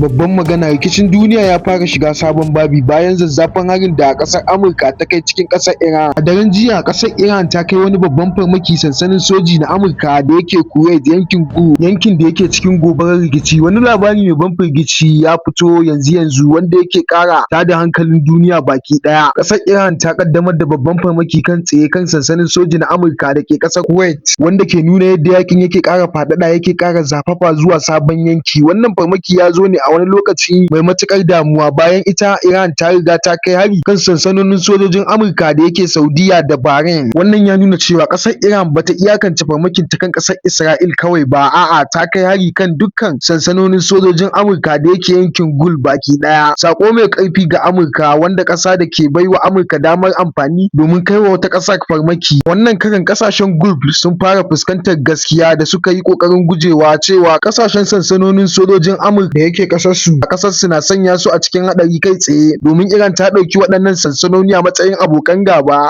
Babban magana, rikicin duniya ya fara shiga sabon babi bayan zazzafan harin da ƙasar Amurka ta kai cikin ƙasar Iran. A daren jiya, ƙasar Iran ta kai wani babban farmaki sansanin soji na Amurka da yake Kuwait, yankin Gulf, yankin da yake cikin gobarar rikici. Wani labari mai ban firgici ya fito yanzu-yanzu wanda yake ƙara tada hankalin duniya baki ɗaya. Ƙasar Iran ta ƙaddamar da babban farmaki kan tsaye kan sansanin soji na Amurka da ke ƙasar Kuwait, wanda ke nuna yadda yaƙin yake ƙara faɗaɗa, yake ƙara zafafa zuwa sabon yanki. Wannan farmaki ya zo ne a wani lokaci mai matuƙar damuwa, bayan ita Iran ta riga ta kai hari kan sansanonin sojojin Amurka da yake Saudiyya da Bahrain. Wannan ya nuna cewa ƙasar Iran bata iyakance farmakin ta kan ƙasar Isra'il kawai ba, a'a, ta kai hari kan dukkan sansanonin sojojin Amurka da yake yankin Gulf baki ɗaya. Saƙo mai ƙarfi ga Amurka, wanda ƙasa da ke baiwa Amurka damar amfani domin kaiwa wata ƙasa farmaki. Wannan karon ƙasashen Gulf sun fara fuskantar gaskiya da suka yi ƙoƙarin gujewa, cewa ƙasashen sansanonin sojojin Amurka da yake ƙasarsu a ƙasarsu na sanya su a cikin haɗari kai tsaye, domin Iran ta ɗauki waɗannan sansanoni a matsayin abokan gaba.